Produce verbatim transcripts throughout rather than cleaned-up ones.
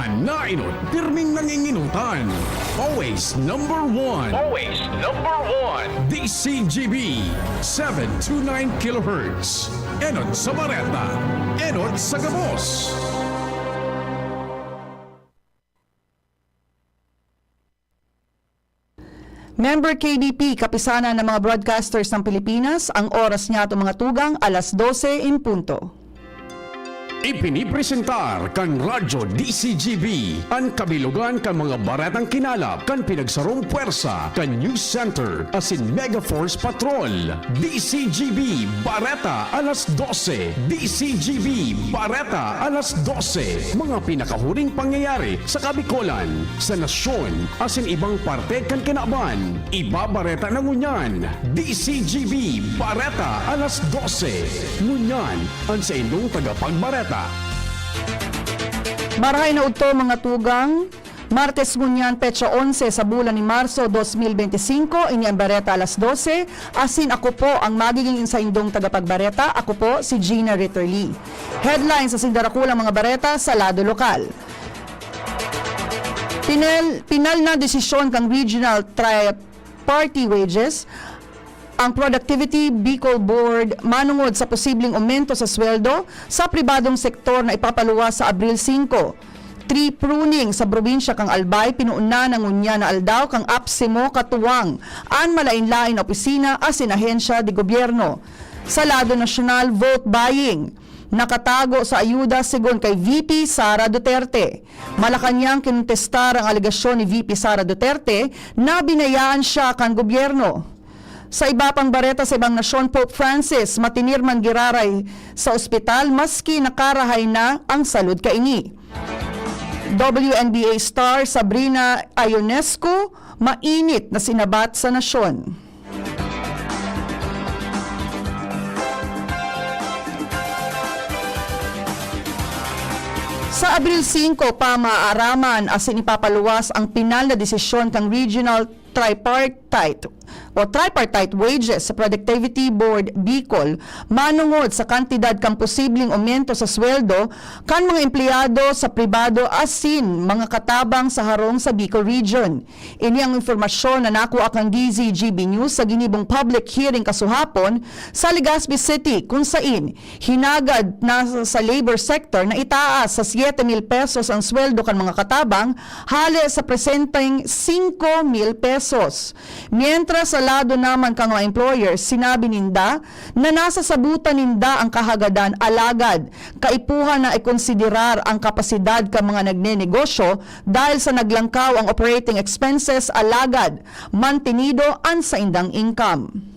Nainot, pirming nanginginutan. Always number one. Always number one. D C G B, seven two nine kilohertz. Enot sa Bareta, enot sa Gabos. Member K B P, Kapisanan ng mga Broadcasters ng Pilipinas, ang oras niya ato mga tugang, alas dose in punto. Ipinipresentar kan Radyo D C G B an kabilogan kan mga baretang kinalap kan pinagsarong pwersa kan News Center asin Mega Force Patrol. D C G B Bareta alas dose. D C G B Bareta alas dose. Mga pinakahuring pangyayari sa Kabikolan, sa nasyon, asin ibang parte kan kinaban. Ibabareta na ngunyan, D C G B Bareta alas dose. Ngunyan, an saindong tagapagbareta. Marahay na udto, mga tugang. Martes ngunyan, petsa onse sa bulan ni Marso, dos mil bente singko, ini an Bareta alas dose, asin ako po ang magiging saindong tagapagbareta. Ako po si Gina Ritterly. Headlines sa sinda dakulang mga bareta sa lado lokal. Pinal-, pinal na desisyon kan Regional Triparty Wages ang Productivity Bicol Board manongod sa posibleng aumento sa sweldo sa pribadong sektor na ipapaluwas sa Abril singko. Tree pruning sa probinsya kan Albay, pinuuna na ngunyan na aldaw kan APSEMO katuwang an malain-lain na opisina asin ahensya de gobyerno. Sa lado nasyonal, vote buying nakatago sa ayuda, segun kay V P Sara Duterte. Malacanang kinontestar ang alegasyon ni V P Sara Duterte na binayaan siya kan gobyerno. Sa iba pang bareta sa ibang nasyon, Pope Francis matinir man giraray sa ospital maski nakarahay na ang salud kaini. W N B A star Sabrina Ionescu mainit na sinabat sa nasyon. Sa Abril singko pa maaaraman asin ipapaluwas ang pinal na desisyon kan Regional Tripartite o Tripartite Wages sa Productivity Board Bicol manongod sa kantidad kan posibleng aumento sa sweldo kan mga empleyado sa pribado asin mga katabang sa harong sa Bicol Region. Ini ang impormasyon na nakua kan D Z G B News sa ginibong public hearing kasuhapon sa Legazpi City, kun sain hinagad na sa labor sector na itaas sa siete mil pesos ang sweldo kan mga katabang hale sa presenteng singko mil pesos. Mientras sa lado naman kan mga employers, sinabi ninda na nasasabutan ninda ang kahagadan, alagad kaipuhan na ikonsiderar ang kapasidad kan mga nagnenegosyo dahil sa naglangkaw ang operating expenses, alagad mantenido an saindang income.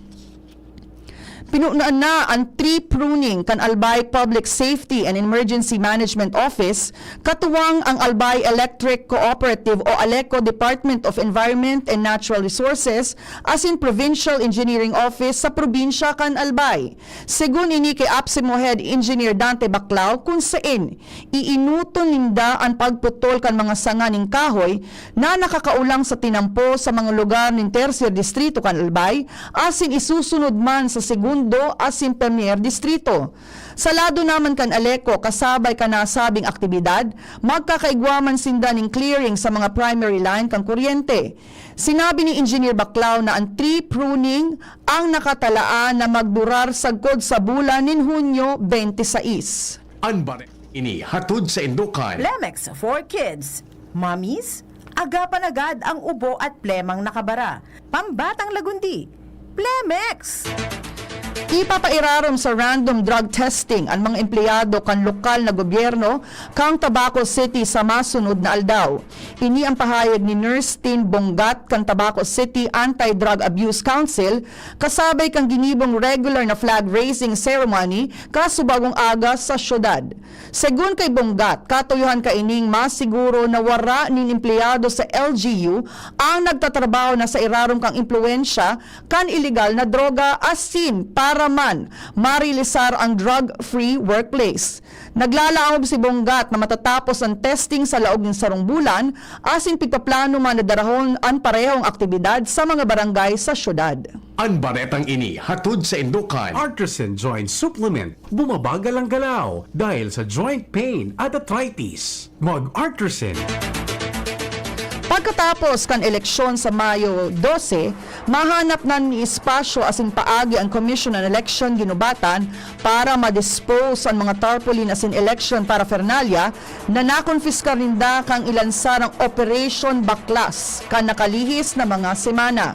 Pinunan na an tree pruning kan Albay Public Safety and Emergency Management Office, katuwang ang Albay Electric Cooperative o ALECO Department of Environment and Natural Resources asin Provincial Engineering Office sa probinsya kan Albay. Segun ini kay APSEMO Head Engineer Dante Baclao, kun sain iinuton ninda an pagputol kan mga sanga nin kahoy na nakakaulang sa tinampo sa mga lugar nin Tercer Distrito kan Albay asin isusunod man sa Segundo asin Premier Distrito. Sa lado naman kan ALECO, kasabay kan nasabing aktibidad, magkakaigwa man sinda nin clearing sa mga primary line kan kuryente. Sinabi ni Engineer Baclao na an tree pruning ang nakatalaan na magdurar sagkod sa bulan nin Hunyo twenty-six. An bareta ini hatod saindo kan Plemex for Kids. Mommies, agapan agad ang ubo at plemang nakabara. Pambatang lagundi, Plemex! Ipapairarom sa random drug testing an mga empleyado kan lokal na gobyerno kan Tabaco City sa masunod na aldaw. Ini ang pahayag ni Nurse Tin Bongat kan Tabaco City Anti-Drug Abuse Council, kasabay kan ginibong regular na flag raising ceremony kasubagong aga sa syudad. Segun kay Bongat, katuyohan kaining masiguro na wara nin empleyado sa L G U ang nagtatrabaho na sa irarom kan impluwensya kan ilegal na droga asin para man marilisar ang drug-free workplace. Naglalaom si Bongat na matatapos ang testing sa laog nin sarong bulan, asin pigpaplano man na darahon an parehong aktibidad sa mga barangay sa syudad. An baretang ini hatod sa Indokan. Artisan Joint Supplement, bumabagal ang galaw dahil sa joint pain at arthritis. Mag-Artisan. Pagkatapos kan eleksyon sa Mayo dose, mahanap na nin espasyo asin paagi ang Commission on Election Ginubatan para ma-dispose an mga tarpaulin asin election paraphernalia na nakonpiskar ninda kan ilansar an Operation Baklas kan nakalihis na mga semana.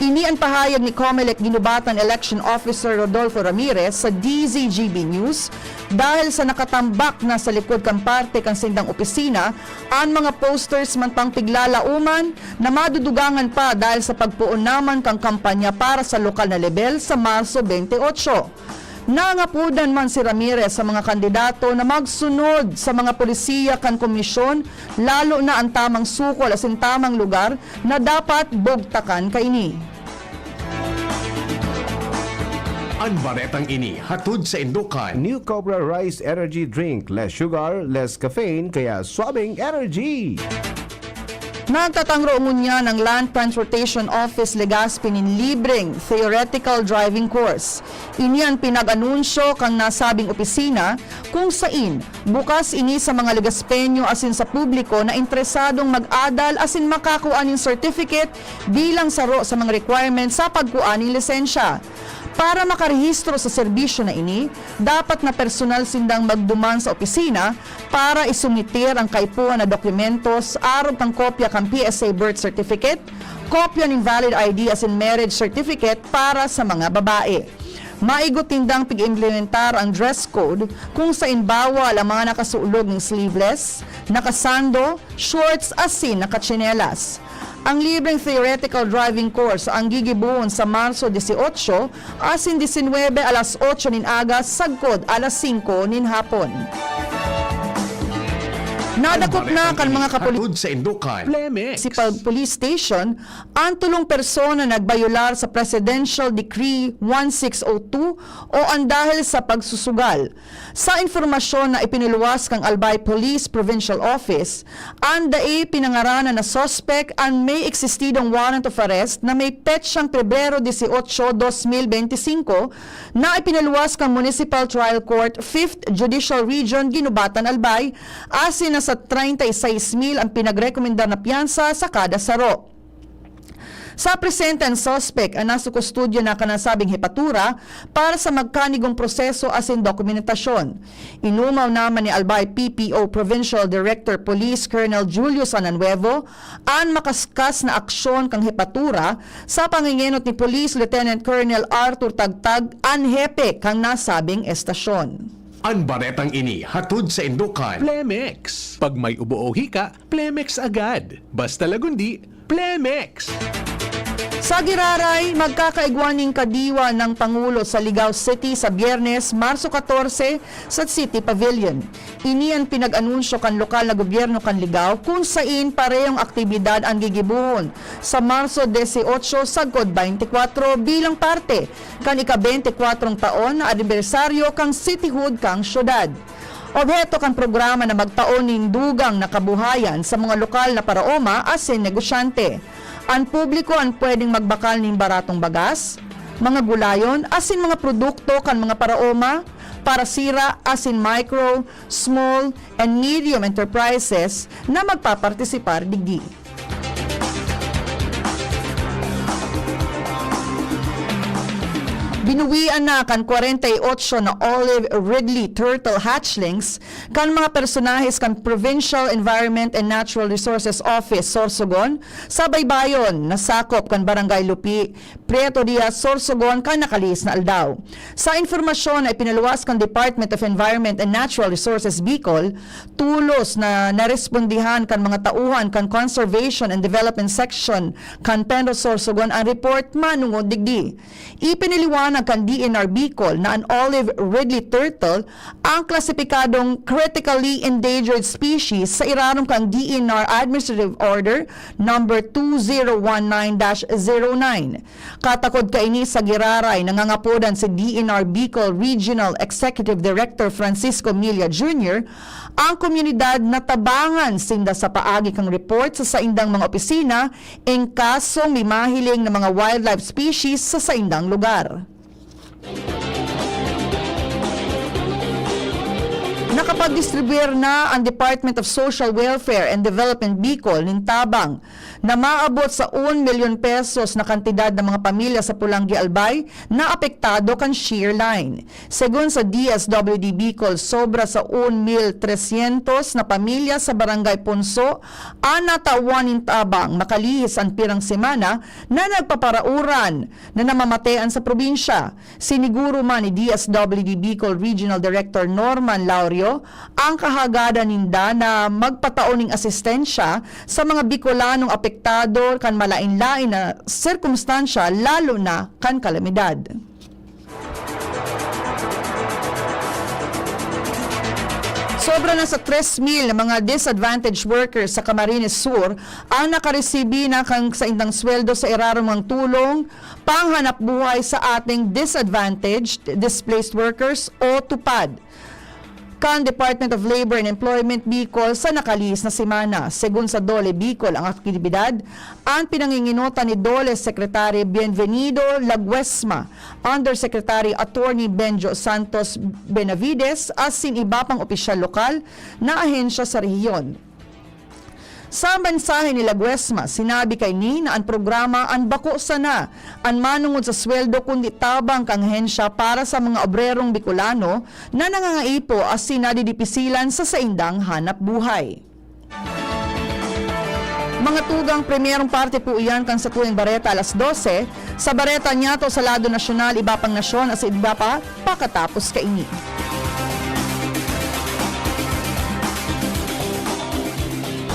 Ini an pahayag ni Comelec Ginubatan Election Officer Rodolfo Ramirez sa D Z G B News dahil sa nakatambak na sa likod kan parte kan sindang opisina an mga posters mantang piglalaoman na madudugangan pa dahil sa pagpoon naman kan kampanya para sa lokal na lebel sa Marso twenty-eight. Nangapodan man si Ramirez sa mga kandidato na magsunod sa mga polisiya kan komisyon, lalo na an tamang sukol asin tamang lugar na dapat bugtakan kaini. An baretang ini hatod sa Indokan. New Cobra Rice Energy Drink, less sugar, less caffeine, kaya suabing energy. Nagtatangro ngunyan ang Land Transportation Office Legazpi nin libreng theoretical driving course. Ini an pinag-anunsyo kan nasabing opisina, kung sain bukas ini sa mga Legazpeño asin sa publiko na interesadong mag-adal asin makakua nin certificate bilang saro sa mga requirements sa pagkua nin lisensya. Para makarehistro sa serbisyo na ini, dapat na personal sindang magduman sa opisina para isumiter an kaipuhan na dokumentos, arog kan kopya kan P S A birth certificate, kopya nin valid I D asin marriage certificate para sa mga babae. Maigot nindang pig-implementar an dress code, kung sain bawal ang mga nakasulog nin sleeveless, nakasando, shorts asin nakatsinelas. Ang libreng theoretical driving course an gigibohon sa Marso dieciocho asin diecinuebe, alas otso nin aga sagkod alas singko nin hapon. Nadakop na kan mga kapuli- Hatod sa Indokan. Plemex. Municipal Police Station an tolong persona nagbayular sa Presidential Decree one six oh two o an dahil sa pagsusugal. Sa impormasyon na ipinuluwas kan Albay Police Provincial Office, an dai pinangaranan na suspek an may existidong warrant of arrest na may petsang Pebrero dieciocho, dos mil benti singko, na ipinaluwas kan Municipal Trial Court, Fifth Judicial Region, Guinobatan, Albay, asin nasa treinta y seis mil an pinagrekomendar na piyansa sa kada saro. Sa presente, an suspek an nasa kustodya na kan nasabing hepatura para sa magkanigong proseso asin dokumentasyon. Inumaw naman ni Albay P P O Provincial Director Police Colonel Julio Sananuevo an makaskas na aksyon kan hepatura sa pangengenot ni Police Lieutenant Colonel Arthur Tagtag, an hepe kan nasabing estasyon. An baretang ini hatod sa Indokan. Plemex. Pag may ubo o hika, Plemex agad. Basta Lagundi, Plemex! Sa giraray, magkakaigwa nin kadiwa ng Pangulo sa Ligao City sa Biyernes, Marso katorse, sa City Pavilion. Ini an pinag-anunsyo kan lokal na gobyerno kan Ligao, kun sain parehong aktibidad an gigibohon sa Marso dieciocho sagkod twenty-four bilang parte kan ika-twenty-four taon na anibersaryo kan cityhood kan syudad. Obheto kan programa na magtao nin dugang na kabuhayan sa mga lokal na paraoma asin negosyante. An publiko an pwedeng magbakal nin baratong bagas, mga gulayon, asin mga produkto kan mga paraoma, parasira, asin micro, small, and medium enterprises na magpapartisipar digdi. Binuwian na kan kwarenta y otso na olive ridley turtle hatchlings kan mga personahes kan Provincial Environment and Natural Resources Office, Sorsogon, sa baybayon na sakop kan Barangay Lupi, Prieto Diaz, Sorsogon, kan nakalihis na aldaw. Sa impormasyon na ipinaluwas kan Department of Environment and Natural Resources Bicol, tolos na narespondihan kan mga tauhan kan Conservation and Development Section kan Penro Sorsogon an report manongod digdi. Ipinaliwanag kan D N R Bicol na an olive ridley turtle ang klasipikadong critically endangered species sa irarom kan D N R Administrative Order number two zero one nine dash zero nine. Katakod kaini sa giraray, nangangapodan si D N R Bicol Regional Executive Director Francisco Milla Junior ang komunidad na tabangan sinda sa paagi kan report sa saindang mga opisina in kasong may mahiling na mga wildlife species sa saindang lugar. Nakapagdistribuir na ang Department of Social Welfare and Development Bicol nin tabang na maabot sa un milyon pesos na kantidad ng mga pamilya sa Polangui Albay na apektado kan shear line. Segun sa D S W D Bicol, sobra sa un mil tresyentos na pamilya sa Barangay Ponso an natawan nin tabang makalihis an pirang semana na nagpaparauran na namamatean sa probinsya. Siniguro man ni D S W D Bicol Regional Director Norman Laurio ang kahagadan ninda na magpatao ning asistensya sa mga Bicolanong apektado kan malain-lain na sirkumstansya, lalo na kan kalamidad. Sobra na sa tres mil na mga disadvantaged workers sa Camarines Sur ang nakaresibi na kan saindang sweldo sa irarom ng tulong panghanap buhay sa ating disadvantaged displaced workers o tupad kan Department of Labor and Employment Bicol sa nakalihis na semana. Segun sa DOLE Bicol, ang aktibidad an pinanginginutan ni DOLE Secretary Bienvenido Laguesma, Undersecretary Attorney Benjo Santos Benavides, asin iba pang opisyal lokal na ahensya sa rehiyon. Sa mensahe ni Laguesma, sinabi kaini na an programa an bako sana an manongod sa sweldo kundi tabang kan ahensya para sa mga obrerong Bicolano na nangangaipo asin nadidipisilan sa saindang hanap buhay. Mga tugang, primerong parte po iyan kan satuyang bareta alas dose. Sa bareta niyato sa lado nasyonal, iba pang nasyon asin iba pa pakatapos kaini.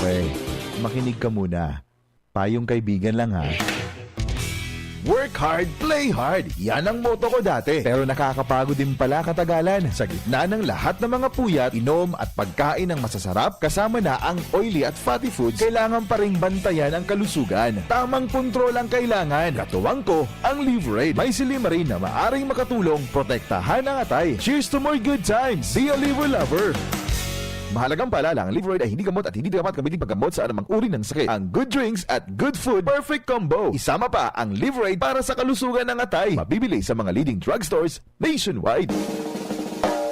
Pre, makinig ka muna. Payong kaibigan lang, ha. Work hard, play hard. Yan ang motto ko dati. Pero nakakapagod din pala katagalan. Sa gitna ng lahat ng mga puyat, inom at pagkain ng masasarap, kasama na ang oily at fatty foods, kailangan pa ring bantayan ang kalusugan. Tamang kontrol ang kailangan. Katuwang ko, ang Liverade. May silymarin na maaring makatulong protektahan ang atay. Cheers to more good times! Be a Liver Lover! Mahalagang paalala, ang Liverade ay hindi gamot at hindi dapat gamitin paggamot sa anumang uri ng sakit. Ang good drinks at good food, perfect combo. Isama pa ang Liverade para sa kalusugan ng atay. Mabibili sa mga leading drugstores nationwide.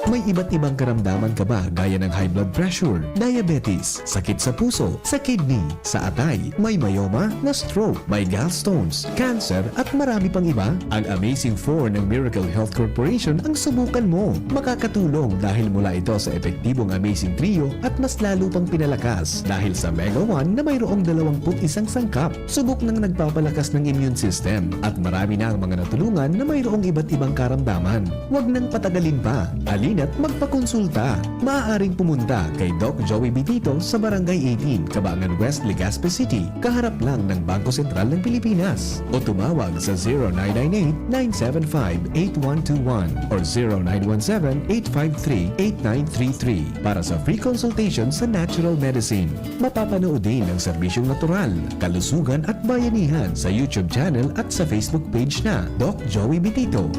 May iba't ibang karamdaman ka ba, gaya ng high blood pressure, diabetes, sakit sa puso, sa kidney, sa atay, may myoma, na-stroke, may gallstones, cancer, at marami pang iba? Ang Amazing Four ng Miracle Health Corporation ang subukan mo. Makakatulong dahil mula ito sa epektibong Amazing Trio at mas lalo pang pinalakas dahil sa Mega One na mayroong dalawampu't isang sangkap. Subok nang nagpapalakas ng immune system at marami na ang mga natulungan na mayroong iba't ibang karamdaman. Huwag nang patagalin pa. Halina't magpakonsulta. Maaaring pumunta kay Doc Joey Bitito sa Barangay eighteen, Cabangan West, Legazpi City, kaharap lang ng Bangko Sentral ng Pilipinas. O tumawag sa zero nine nine eight, nine seven five, eight one two one or zero nine one seven, eight five three, eight nine three three para sa free consultation sa natural medicine. Mapapanood din ang serbisyong natural, kalusugan at bayanihan sa YouTube channel at sa Facebook page na Doc Joey Bitito.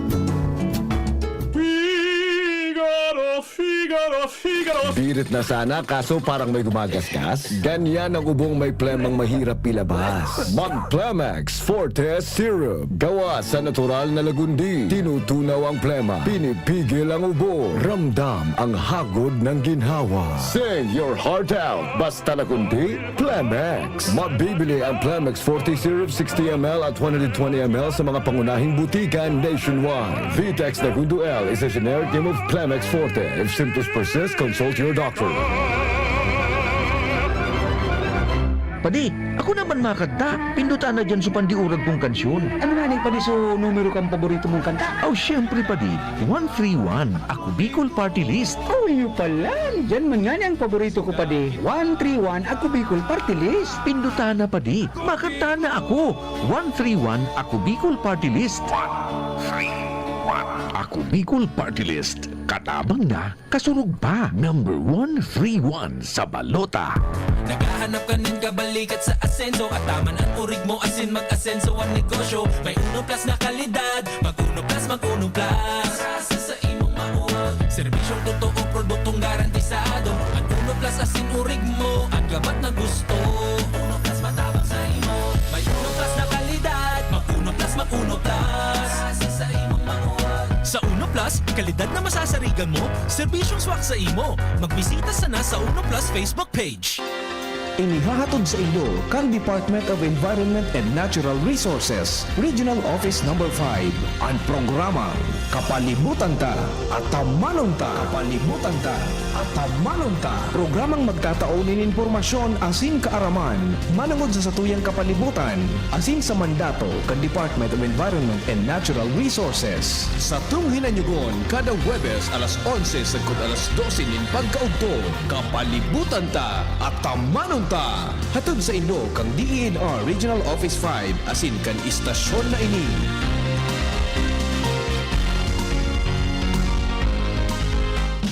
Figaro, Figaro, Figaro. Birit na sana, kaso parang may gumagasgas. Ganyan ang ubong may plemang mahirap ilabas. Mag Plemex Forte Syrup. Gawa sa natural na lagundi. Tinutunaw ang plema. Pinipigil ang ubo. Ramdam ang hagod ng ginhawa. Sing your heart out. Basta lagundi, Plemex. Mabibili ang Plemex Forte Syrup sixty M L at one hundred twenty M L sa mga pangunahing butika nationwide. Vitex Nagundo L is a generic name of Plemex Forte. If symptoms persist, consult your doctor. Padi, ako naman makanta. Pindutan na dyan sa pandiurag kong kansyon. Ano nga ni, padi, so numero kang paborito mong kanta? Aw, siyempre, padi. One three one, Ako Bicol Party List. Oh, yun pala. Yan man nga ni ang paborito ko, padi. One three one, Ako Bicol Party List. Pindutan na, padi. Makanta na ako. One three one, Ako Bicol Party List. One three one. Ako Bicol Party List, katabang na, kasurog pa. Number one three one sa balota. Naghahanap ka nin kabalikat sa asenso, at taman an urig mo asin mag-asenso an negosyo. May Uno Plus na kalidad, mag Uno Plus, mag Uno Plus. Sa, sa imong maurag. Serbisyong totoo, produktong garantisado. An Uno Plus asin urig mo, an gabat na gusto. Uno Plus matabang sa imo. May Uno Plus na kalidad, mag Uno Plus, mag Uno Plus. Sa, sa imong maurag. Sa Uno Plus, kalidad na masasarigan mo, serbisyong swak sa imo. Magbisita sana sa Uno Plus Facebook page. Inihahatod sa inyo kan Department of Environment and Natural Resources, Regional Office Number five, an programang Kapalibutan Ta, Atamanon Ta. Kapalibutan Ta, Atamanon Ta. Programang magtatao nin impormasyon asin kaaraman manongod sa satuyang kapalibutan asin sa mandato kan Department of Environment and Natural Resources. Satong hinanyugon kada Huwebes alas onse sagkod alas dose nin pagkaugto. Kapalibutan Ta, Atamanon Ta. Hatod sa inyo kan D E N R Regional Office five asin kan istasyon na ini.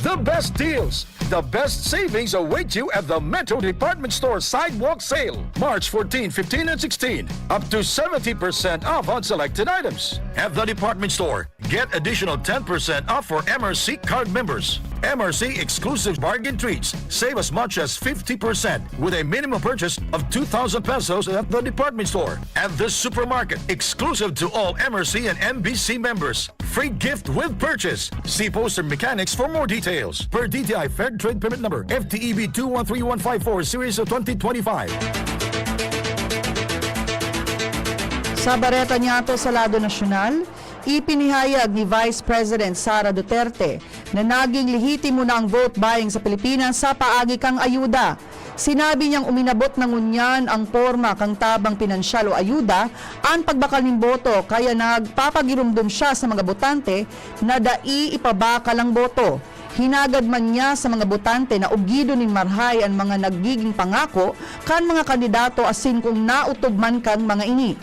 The best deals, the best savings await you at the Metro Department Store Sidewalk Sale, March fourteen, fifteen, and sixteen. Up to seventy percent off on selected items. At the department store, get additional ten percent off for M R C card members. M R C exclusive bargain treats save as much as fifty percent with a minimum purchase of two thousand pesos at the department store. At the supermarket, exclusive to all M R C and M B C members. Free gift with purchase. See poster mechanics for more details. Per D T I Fair Trade Permit Number, F T E B two one three one five four, Series of twenty twenty-five. Sa bareta niyato sa lado nasyonal, ipinihayag ni Vice President Sara Duterte na naging lehitimo na ang vote buying sa Pilipinas sa paagi kan ayuda. Sinabi niyang uminabot na ngunyan ang porma kan tabang pinansyal o ayuda, an pagbakal nin boto, kaya nagpapagiromdom siya sa mga botante na dai ipabakal ang boto. Hinagad man niya sa mga botante na ugidon nin marhay an mga nagiging pangako kan mga kandidato asin kung naotob man kan mga ini.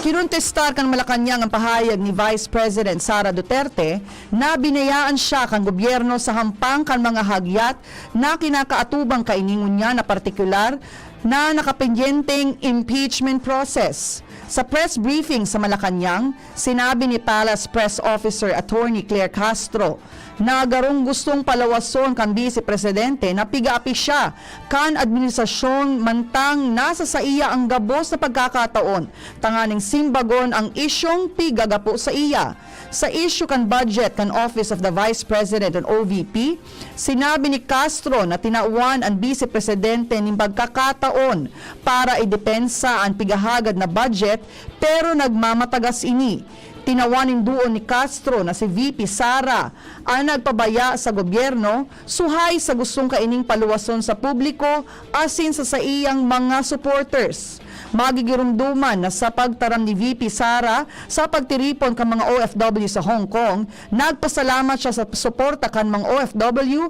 Kinontestar kan Malacañang ang pahayag ni Vice President Sara Duterte na binayaan siya kan gobyerno sa hampang kan mga hagyat na kinakaatubang kaini ngunyan na partikular na nakapendyenteng impeachment process. Sa press briefing sa Malacañang, sinabi ni Palace Press Officer Attorney Claire Castro na garong gustong palawason kan Bise Presidente na pigaapi siya kan administrasyon mantang nasa saiya ang gabos na pagkakataon tanganing simbagon ang isyung pigagapo saiya. Sa isyu kan budget kan Office of the Vice President on O V P, sinabi ni Castro na tinawan an Bise Presidente nin pagkakataon para idepensa an pigahagad na budget, pero nagmamatagas ini. Tinawan nin duon ni Castro na si V P Sara an nagpabaya sa gobyerno, suhay sa gustong kaining paluwason sa publiko asin sa saiyang mga supporters. Magigiromdoman na sa pagtaram ni V P Sara sa pagtiripon kan mga O F W sa Hong Kong, nagpasalamat siya sa suporta kan mga O F W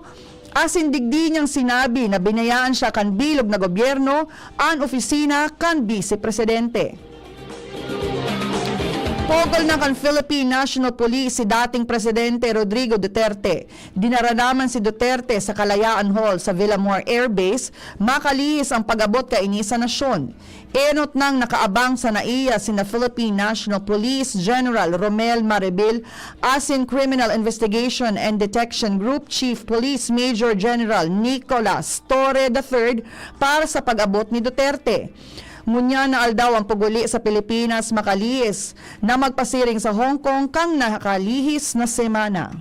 asin digdi niyang sinabi na binayaan siya kan bilog na gobyerno an opisina kan Bise Presidente. Pugol na kan Philippine National Police si dating Presidente Rodrigo Duterte. Dinara naman si Duterte sa Kalayaan Hall sa Villamor Air Base, makalihis ang pag-abot kaini sa nasyon. Enot nang nakaabang sa naiya sina Philippine National Police General Romel Maribil asin Criminal Investigation and Detection Group Chief Police Major General Nicolas Torre the third para sa pag-abot ni Duterte. Ngunyan na aldaw ang pag-uli sa Pilipinas makalihis na magpasiring sa Hong Kong kan nakalihis na semana.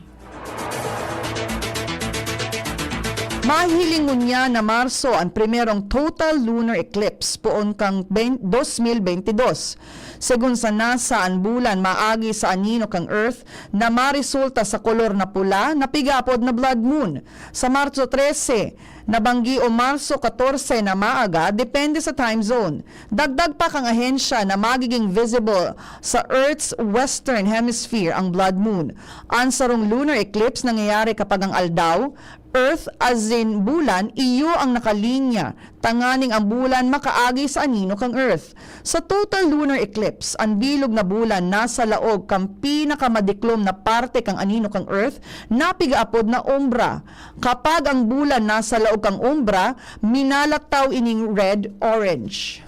Mahihiling ngunyan na Marso an primerong total lunar eclipse poon kan ben-, dos mil bentidós. Segun sa NASA, an bulan maagi sa anino kan Earth na maresulta sa kolor na pula na pig-aapod na blood moon. Sa Marso trese, Nabanggi o Marso katorse na maaga, depende sa time zone. Dagdag pa kan ahensya na magiging visible sa Earth's western hemisphere ang blood moon. An sarong lunar eclipse nangyayari kapag ang aldaw, Earth, asin bulan, iyo ang nakalinya, tanganing ang bulan makaagi sa anino kan Earth. Sa total lunar eclipse, an bilog na bulan nasa laog kan pinakamadiklom na parte kan anino kan Earth na pigaapod na umbra. Kapag ang bulan nasa laog kan umbra, minalataw ining red-orange.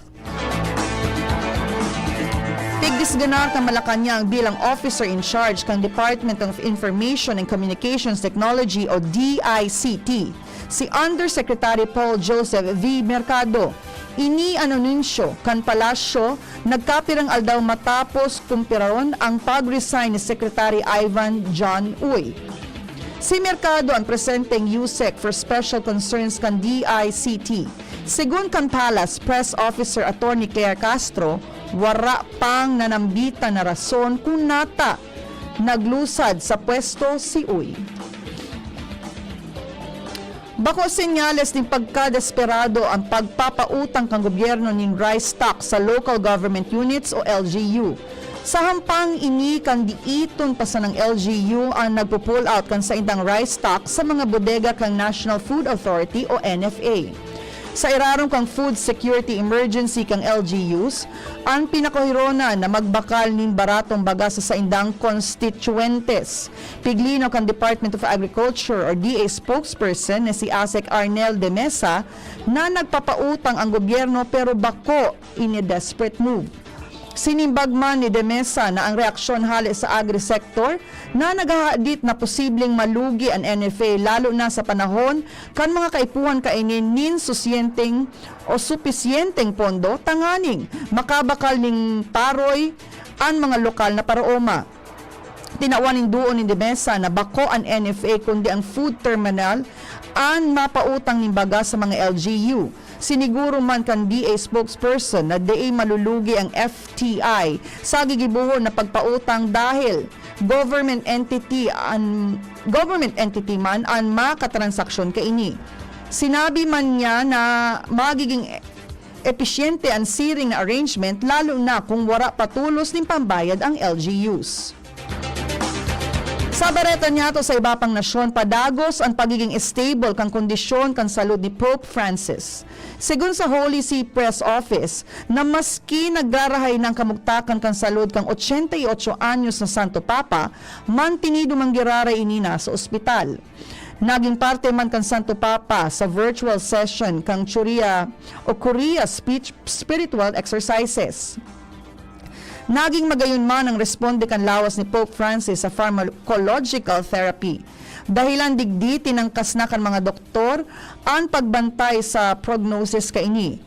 Pigdisganar kan Malacañang bilang officer in charge kan Department of Information and Communications Technology o D I C T, si Undersecretary Paul Joseph V. Mercado. Ini an anunsyo kan palasyo nagkapirang aldaw matapos kumpiraron ang pag-resign ni Secretary Ivan John Uy. Si Mercado an presenteng USEC for Special Concerns kan D I C T. Segun kan Palace Press Officer Attorney Claire Castro, wara pang nanambitan na rason kun nata naglusad sa pwesto si Uy. Bako senyales nin pagkadesperado an pagpapautang kan gobyerno nin rice stock sa local government units o L G U. Sa hampang ini kan diiton pa sanang L G U an nagpo-pull out kan saindang rice stock sa mga bodega kan National Food Authority o N F A. Sa irarom kan food security emergency kan L G Us, an pinakahirona na magbakal nin baratong baga sa saindang konstituyentes. Piglinaw kan Department of Agriculture or D A spokesperson na si Asek Arnel de Mesa na nagpapautang ang gobyerno pero bako ini desperate move. Sinimbag man ni de Mesa na ang reaksyon hale sa agri-sector na naghahadit na posibleng malugi an N F A, lalo na sa panahon kan mga kaipuhan kaini nin susyenteng o supisyenteng pondo tanganing makabakal nin paroy an mga lokal na paraoma. Tinawan nin duon ni de Mesa na bako an N F A kundi ang food terminal an mapautang nin baga sa mga L G U. Siniguro man kan D A spokesperson na dai malulugi ang F T I sa gigibohon na pagpautang dahil government entity an, government entity man an makatransaksyon kaini. Sinabi man niya na magiging episyente an siring na arrangement, lalo na kung wara pa tolos nin pambayad ang L G Us. Sa bareta niyato sa iba pang nasyon, padagos an pagiging stable kan kondisyon kan salud ni Pope Francis. Segun sa Holy See Press Office, na maski nagrarahay na an kamugtakan kan salud kan ochenta y ocho anyos na Santo Papa, mantinido man giraray ini nasa ospital. Naging parte man kan Santo Papa sa virtual session kan Curia o Curia speech, spiritual exercises. Naging magayon man ang responde kan lawas ni Pope Francis sa pharmacological therapy. Dahilan digdi, tinangkas na kan mga doktor an pagbantay sa prognosis kaini.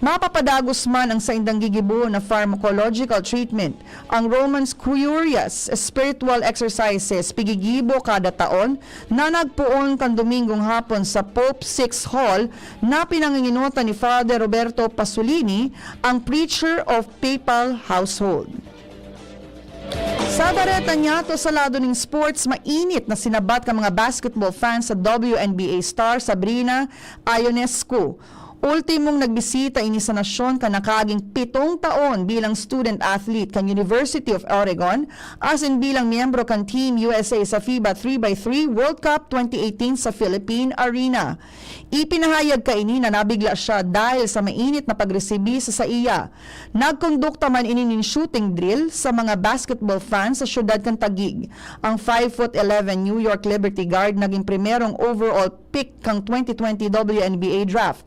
Mapapadagos man ang saindang gigibohon na pharmacological treatment. Ang Roman Curia's spiritual exercises pigigibo kada taon na nagpoon kan Domingong hapon sa Pope Sixth Hall na pinanginginotan ni Father Roberto Pasolini, ang Preacher of Papal Household. Sa bareta niyato sa lado nin sports, mainit na sinabat kan mga basketball fans sa W N B A star Sabrina Ionescu. Ultimong nagbisita ini sa nasyon kan nakaaging pitong taon bilang student athlete kan University of Oregon, asin bilang miyembro kan Team U S A sa FIBA three by three World Cup twenty eighteen sa Philippine Arena. Ipinahayag kaini na nabigla siya dahil sa mainit na pagresibi sa saiya. Nagkondukta man ini nin shooting drill sa mga basketball fans sa siyudad kan Taguig. Ang five foot eleven New York Liberty Guard naging primerong overall pick kan twenty twenty W N B A draft.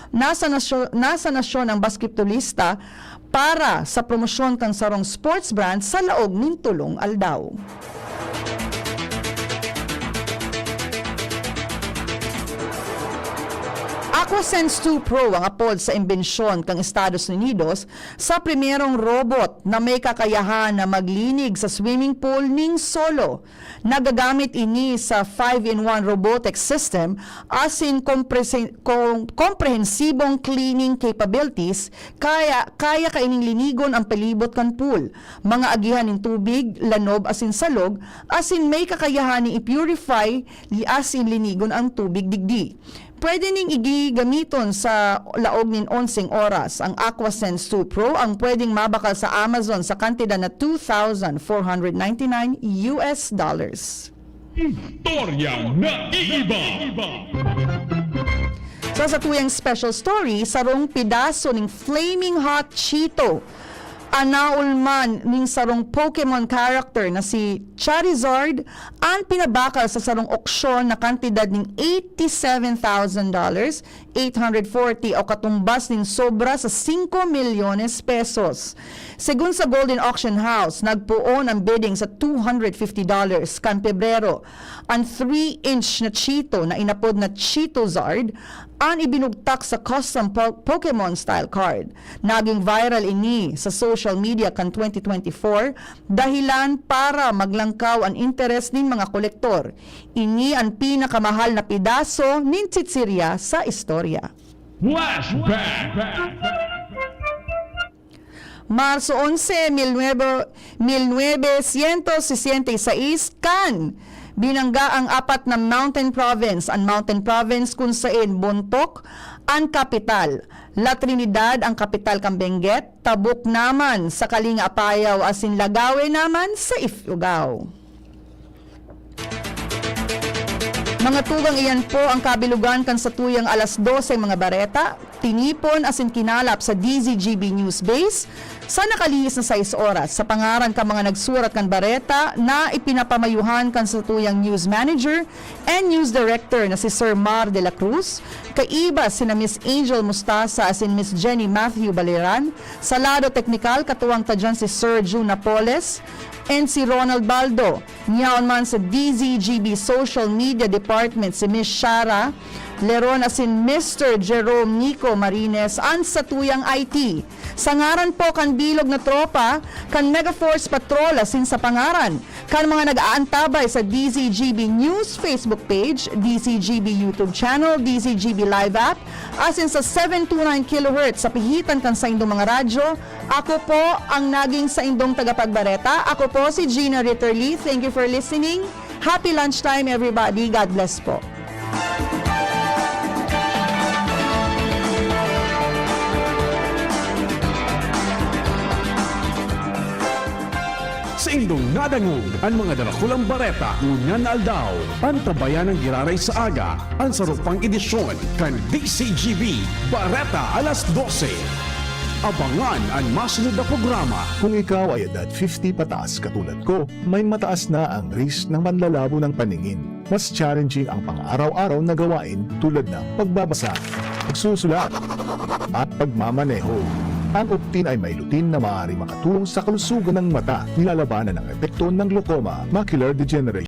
Nasa nasyo-, nasa nasyon ang basketbolista para sa promosyon kan sarong sports brand sa laog nin tolong aldaw. AquaSense two Pro ang apod sa imbensyon kan Estados Unidos sa primerong robot na may kakayahan na maglinig sa swimming pool ning solo. Nagagamit ini sa five-in-one robotic system asin komprese-, kom-, komprehensibong cleaning capabilities, kaya, kaya kaining linigon ang palibot kan pool, mga agihan nin tubig, lanob asin salog, asin may kakayahan nin i-purify li-, asin linigon ang tubig digdi. Pwede ning igigamiton sa laog nin onseng oras. Ang AquaSense two Pro ang pwedeng mabakal sa Amazon sa kantidad na two thousand four hundred ninety-nine U S dollars. Istorya na iiba. Sa satuyang special story, sarong pedaso ning Flaming Hot Cheeto, anaol man ning sarong Pokemon character na si Charizard, an pinabakal sa sarong oksyon na kantidad ning eighty-seven thousand dollars, eight hundred forty, o katumbas nin sobra sa singko milyones pesos. Segun sa Golden Auction House, nagpoon ang bidding sa two hundred fifty dollars kan Pebrero. An three-inch na Cheeto na inapod na Cheetozard an ibinugtak sa custom po-, Pokemon style card. Naging viral ini sa social media kan twenty twenty-four, dahilan para maglangkaw an interes nin mga kolektor. Ini an pinakamahal na pedaso nin chichirya sa istorya. Flashback! Marso onse, mil nuebe, mil nuebe sientos sesenta y seis, kan binangga ang apat na mountain province. An mountain province kun saen Bontoc an kapital, La Trinidad ang kapital kan Benguet, Tabuk naman sa Kalinga Apayao asin Lagawe naman sa Ifugao. Mga tugang, iyan po ang kabilugan kan satuyang alas dose mga bareta, tinipon asin kinalap sa D Z G B News Base sa nakalihis na sais oras. Sa pangaran kan mga nagsurat kan bareta na ipinapamayuhan kan satuyang news manager and news director na si Sir Mar de la Cruz, kaiba sina Miss Angel Mustasa asin Miss Jenny Matthew Baleran, sa lado teknikal, katuwang ta diyan si Sir Jun Napoles and si Ronald Baldo. Nyaon man sa D Z G B Social Media Department si Miss Shara Leron asin Mister Jerome Nico Marines an satuyang I T. Sa ngaran po kan bilog na tropa kan Megaforce Patrol asin sa pangaran kan mga nag-aantabay sa D Z G B News Facebook page, D Z G B YouTube channel, D Z G B Live app, asin sa seven two nine kilohertz sa pihitan kan saindong mga radyo, ako po ang naging saindong tagapagbareta. Ako po si Gina Ritterly. Thank you for listening. Happy lunchtime, everybody. God bless po. Saindong nadangog an mga darakulang bareta ngunyan na aldaw. Antabayan an giraray sa aga, an saro pang edisyon kan D Z G B Bareta Alas Dose. Abangan an masunod na programa. Kung ikaw ay edad fifty pataas katulad ko, may mataas na ang risk ng manlalabo ng paningin. Mas challenging ang pang-araw-araw na gawain tulad ng pagbabasa, pagsusulat, at pagmamaneho. Ang Optin ay may lutein na maaaring makatulong sa kalusugan ng mata. Nilalabanan ang epekto ng glaucoma, macular degeneration,